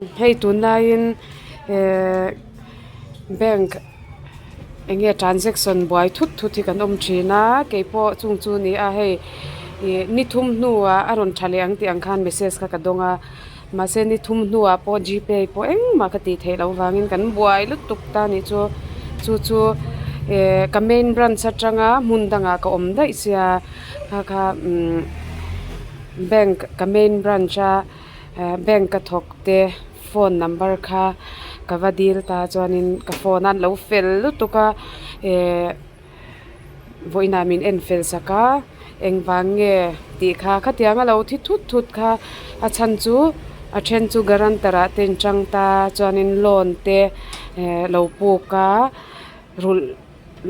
Hei tunlaiin ehh bank eng nge transaction buai thut thut hi kan awm thin a keipawh chung chu a ni a hei ih ni thum hnuah a rawn tha leh ang tih ang khan message kha ka dawng a mahse ni thum hnuah pawh g pay pawh engmah ka tih theih loh vangin kan buai lutuk ta a nih chu chu chu ehh ka main branch atanga hmun dangah ka awm daih sia kha kha umm bank ka main branch a. Eh bank ka thawk te phone number kha ka va dil ta chuanin ka phone a an lo fel lutuk a eh vawiinah min en fel sak a engvang nge tih kha khatiang a lo thi thut thut kha a chhan chu a then chu guarantor ah te inchang ta chuanin loan te eh lo puk a rulh.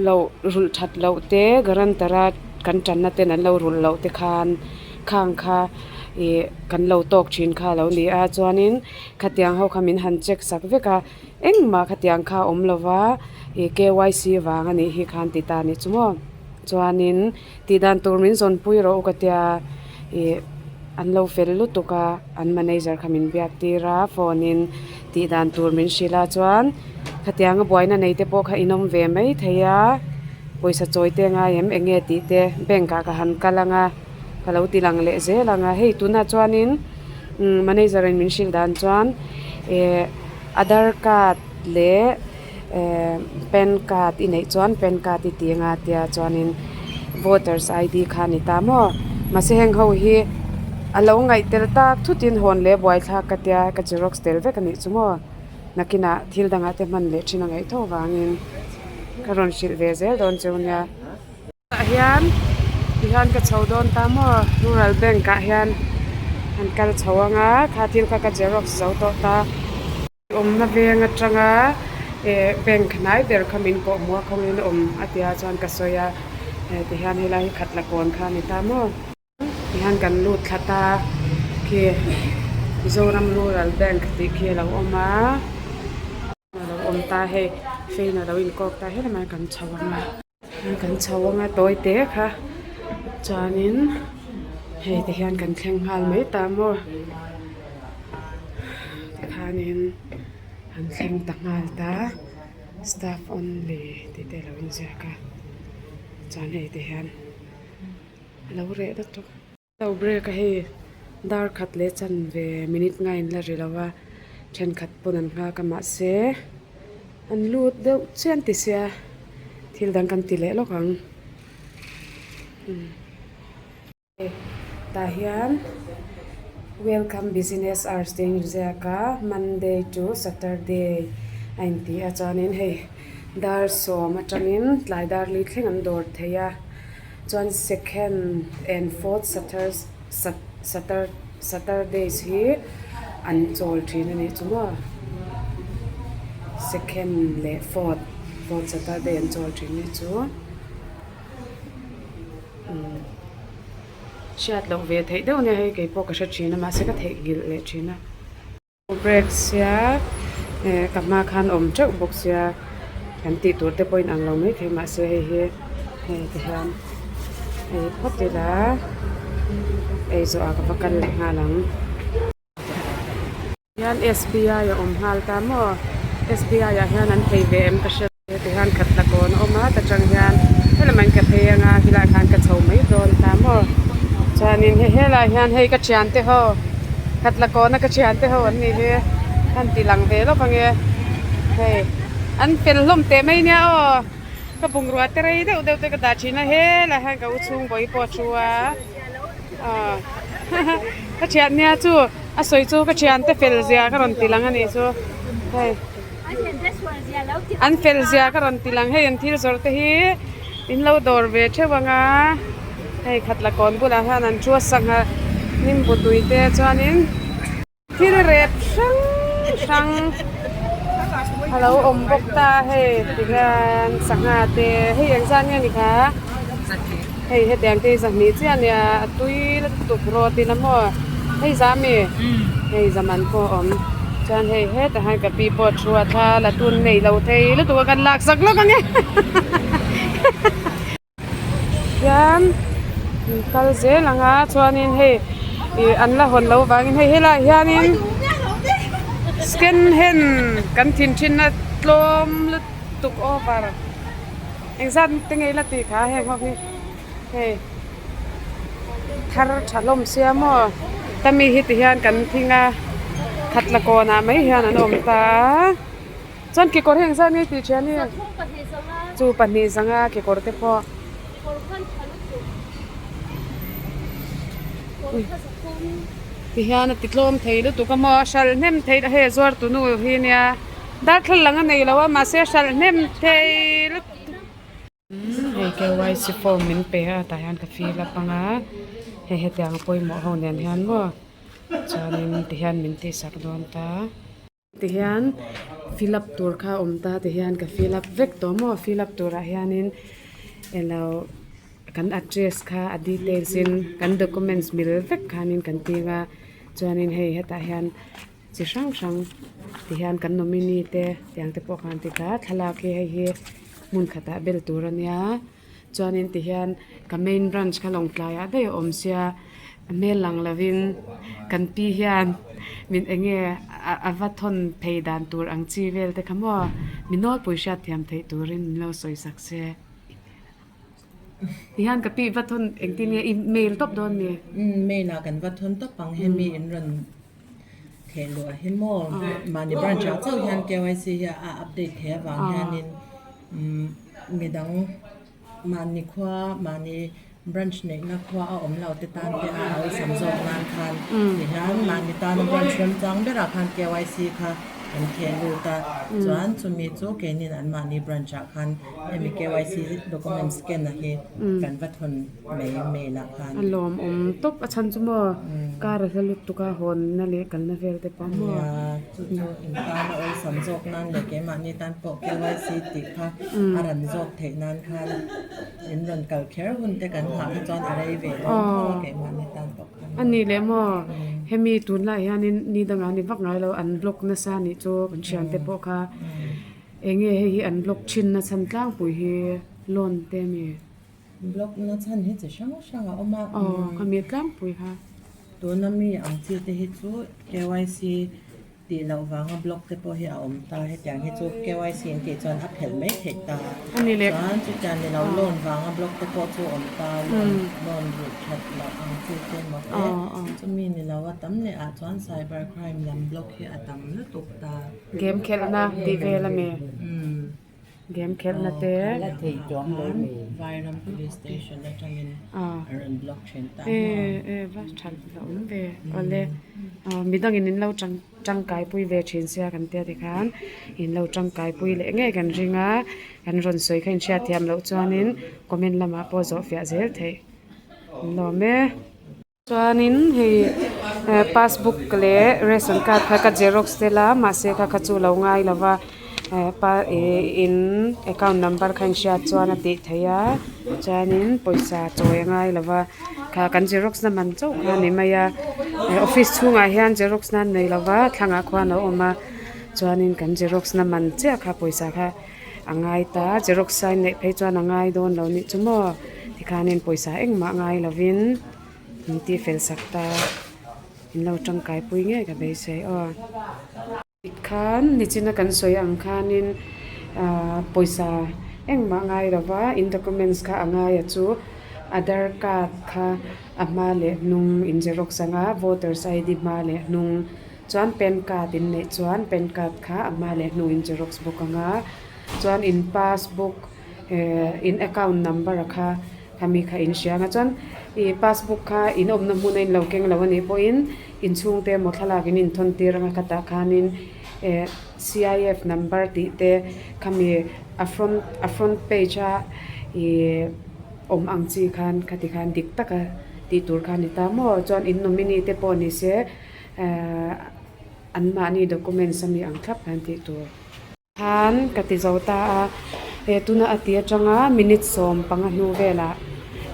Loh rulh that loh te guarantor a kan tanna ten an lo rulh loh te khan khang kha ih kan lo tawk thin kha a lo ni a chuanin khatiang ho kha min han check sak vek a engmah khatiang kha a awm lo va ih K Y C vang a nih hi khan ti ta a ni chu maw chuanin tih dan tur min zawn pui rawh u ka tia ih an lo fel lutuk a an manager kha min biak tir a phone in tih dan tur min hrilh a chuan. Khatianga buaina nei te pawh kha in awm ve mai thei a pawisa chawi te ngai em eng nge tih te bank ah ka han kal ang a ka lo ti lang leh zel ang a hei tunah chuanin umm manager in min hrilh dan chuan eh aadhar card leh eh pan card i neih chuan pan card i ti anga tia chuanin voters I D kha a ni ta maw mahse heng ho hi a lo ngaih tel tak thutin hawn leh buaithlak ka tia ka xerox tel vek a nih chu maw. Nakinah thil dangah te hman leh thin a ngaih tho vangin ka rawn hrilh ve zel dawn cheu nia. Tah hian tihian ka chho dawn ta maw rural bank ah hian an kal chho ang a kha thil kha ka xerox zo tawh ta. Awmna veng atanga eh bank hnai ber kha min kawh hmuh a khawngin awm a tia chuan ka sawi a eh tihian helai hi khat la kawn kha a ni ta maw. Tihian kan lut thla ta khi Mizoram Rural Bank tih khi a lo awm a a lo awm ta hei fan a lo inkawk ta helai mai kan chho ang a kan chho ang a tawi te kha chuanin hei tihian kan thleng nghal mai ta maw tikhanin an thleng ta nghal ta staff only tih te a lo inziak a chuan hei tihian. A lo reh dat tawh. Lo break a hei dar khat leh chanve minute nga in la ri lo a thenkhat pawn an nghak a mahse an lut deuh chian ti sia thil dang kan ti leh lawk ang tah hian welcome business hours te in ziak a monday to saturday a inti a chuanin hei dar sawm atangin tlai dar li thleng an dawr thei a. Chuan second and fourth satur sat satur saturdays hi an chawl thin a nih chu maw second leh fourth fourth saturday an chawl thin a nih chu umm hriat loh ve theih deuh ania hei keipawh ka hre thin a mahse ka theihnghilh leh thin a. Break sia eh ka hma khan awm teuh bawk sia kan tih tur te pawh in ang lo maithei mahse hei hi hei ti hian ei phawt ila ei zawh ah ka va kal leh nghal ang. Hian S B I a awm nghal ta maw S B I ah hian an thei ve em ka hre. Heti hian khat la kawn a awm a ta tang hian helamah in ka phei anga helaiah khan ka chho mai dawn ta maw chuanin hei helaiah hian hei ka thiante ho khat la kawna ka thiante ho an nih hi an ti lang ve lawk ange hei an fel hlawm teh mai nia aw ka bungrua te rei deuh deuh te ka dah thin a helaiah hian ka u chhung bawi pawh a thu a aw ka thian nia chu a sawi chu ka thiante fel zia ka rawn ti lang a nih chu hei. An fel zia ka rawn ti lang hei an thil zawrh te hi in lo dawr ve theuh ang a hei khat la kawn bulah hian an thu a sangha nimbu tui te chuanin thil rep hrang hrang a lo awm bawk ta hei tihian sangha te hei engzat nge ni kha hei hetiang te hi zahnih chiah a nia a tui lutuk rawt ila maw hei zah ami hei zaman pawh a awm chuan hei hetah hian ka pi pawh a thu a thla la tun nei lo thei lutuk a kan lak sak lawk ang e hian in kal zel ang a chuanin hei ih an la hawn loh vangin hei helaiah hianin. Second hand kan thin thin a tlawm lutuk over engzat te nge ila tih kha heng ho hi hei thar tha hlawm sia maw ta mi hi ti hian kan thing a khat la kawn ah mai hian an awm ta a chuan kekawr hi engzat nge tih thian hi chu pahnih zanga kekawr te pawh. Ti hian a ti tlawm thei lutuk a maw a hralh hnem thei hei a zuar tu nu hi nia darthlalang a nei lo a mahse a hralh hnem thei lutuk hei KYC form min pe a tah hian ka fill up ang a hei hetiang a pawimawh ho nen hian maw chuanin ti hian min tihsak dawn ta. Tihian fill up tur kha a awm ta tihian ka fill up vek tawh maw fill up turah hianin elo kan address kha a details in kan documents mil vek khanin kan ting a chuanin hei hetah hian chi hrang hrang tihian kan nominee te tiang te pawh khan ti ta thlalak hi hei hi hmun khatah bel tur a nia chuanin tihian ka main branch kha lawngtlai ah daih a awm sia a hmel lang lovin kan pi hian min eng nge a va thawn phei dan tur ang chi vel te kha maw mi nawlpui hriat thiam theih turin min lo sawi sak se tihian ka pi va thawn engtin nge i mail tawp dawn mi? Umm mail ah kan va thawn tawp ang hemi in rawn theh luah hi maw mahni branch ah chauh hian KYC hi a update thei avang hianin umm midang Mahni khua, mahni branch neihna khua a awm lo te tan te a awlsam zawk nan khan tihian mahni tana branch remchang berah khan KYC kha an khel lut a, chuan chumi chu keinin an mahni branch ah khan hemi KYC document scan a hi kan va thawn mai mail ah khan. A lawmawm tawp a chhan chu maw kar a hla lutuk a hawnna leh kalna vel te pawh maw. Nia chu chu in tana awlsam zawk nan leh keimahni tan pawh KYC tih kha a ran zawk theih nan khan in rawn kal kher hun te kan nghah kha chuan a rei ve dawn tho a keimahni tan pawh khan. A nih leh maw hemi tunlai hianin ni dangah ni vak ngai lo an block nasa nih chu kan thiante pawh kha eng nge hei hi an block thin na chhan tlangpui hi loan te a mi. Block na chhan hi chi hrang hrang a awm a. Aw ka mi tlangpui kha. Tuna mi ang chi te hi chu KYC Tih loh vanga block te pawh hi a awm ta, hetiang hi chu KYC an tih chuan a phelh mai theih ta. Chuan chutiang ni lo loan vanga block te pawh chu a awm ta, loan loan rulh that loh ang chi te emaw te chumi ni lo a tam leh ah chuan cyber crime lam block hi a tam lutuk ta. Game khelhna tih vel a mi? Game khelhna te. Vairam police station atangin a rawn block thin ta maw? E e va tha la awm ve awle midangin in lo tang tangkai pui ve thin sia kan tia tikhan in lo tangkai pui leh ngei kan ring a kan rawn sawi kha in hriat thiam loh chuanin comment lamah pawh zawh fiah zel theih an lawm e. Chuanin hei passbook leh ration card kha ka xerox tel a mahse kha kha chu lo ngai lo va eh pa ih in account number kha inhriat chuan a tih theih a chuanin pawisa chawi a ngai lo va kha kan xerox na man chauh kha a ni mai a eh office chhungah hian xerox nan nei lo va thlangah khuan a awm a chuanin kan xerox na man chiah kha pawisa kha a ngai ta xerox sign neih phei chuan a ngai dawn lo nih chu maw tikhanin pawisa engmah ngai lovin min tih fel sak ta in lo tangkai pui ngei ka beisei aw. Tikhan nichina kan sawi ang khanin ahh pawisa engmah ngai lova in documents kha a ngai a chu aadhar card kha a hma leh hnung in xerox anga voters ID hma leh hnung chuan pan card in neih chuan pan card kha a hma leh hnung in xerox bawk anga chuan in passbook eh in account number kha khami kha in hria anga chuan ih passbook kha in awmna hmun a in lo keng lo anih pawhin inchhungte emaw thlalak in inthawn tir anga khatah khanin eh C I F number tih te khami a front a front page a ih awm ang chi khan khati khan dik taka tih tur kha a ni ta maw chuan in nominee te pawh ni se ehh an mahni documents ami ang thlap khan tih tur. Khan ka ti zo ta a, he tuna a ti atanga minute 15 hnu velah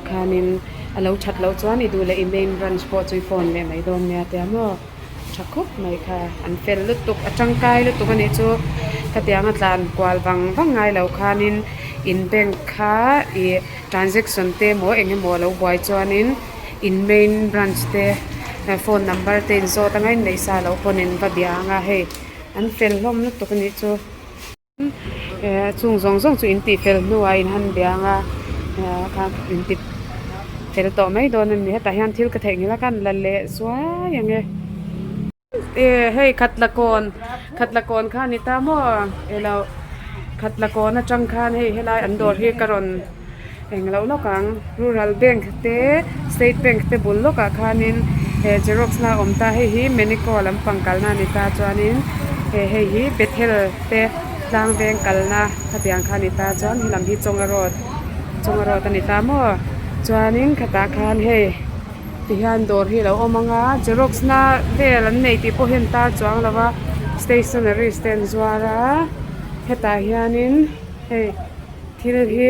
khanin a lo that loh chuan i duh leh i main branch pawh chu i phone leh mai dawn nia tia maw tha khawp mai kha an fel lutuk a tangkai lutuk a nih chu khatianga tlan kual vang vang ngai lo khanin in bank kha ih transaction te emaw eng emaw a lo buai chuanin in main branch te phone number te in zawt anga in neih sa loh pawn in va bia anga hei. An fel hlawm lutuk a nih chu. Eh chung zawng zawng chu in tih fel hnuah in han bia ang a eh kha in ti fel tawh mai dawn a ni. Hetah hian thil ka theihnghilh a ka han la leh zuai ang e. Eh hei khatla kawn khatla kawn kha a ni ta maw elo khatla kawn atang khan hei helai an dawr hi ka rawn eng loh lawk ang rural bank te state bank te bul lawkah khanin eh xerox na a awm ta hei hi menico lampang kalna a ni ta chuanin eh hei hi bethel te tlang veng kalna khatiang kha a ni ta chuan helam hi chawnga road chawnga road a ni ta maw chuanin khatah khan hei. Tihian dawr hi a lo awm ang a xerox na vel an nei tih pawh hi an tar chuang lo va stationaries te an zuar a hetah hianin hei thil hi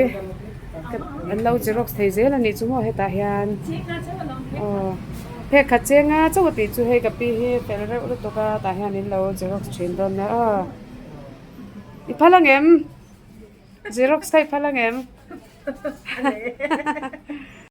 an lo xerox thei zel a nih chu maw hetah hian aw phek khat cheng a chauh a tih chu hei ka pi hi fel reuh lutuk a tah hian in lo xerox thin dawn nia aw i phal ang em xerox kha i phal ang em.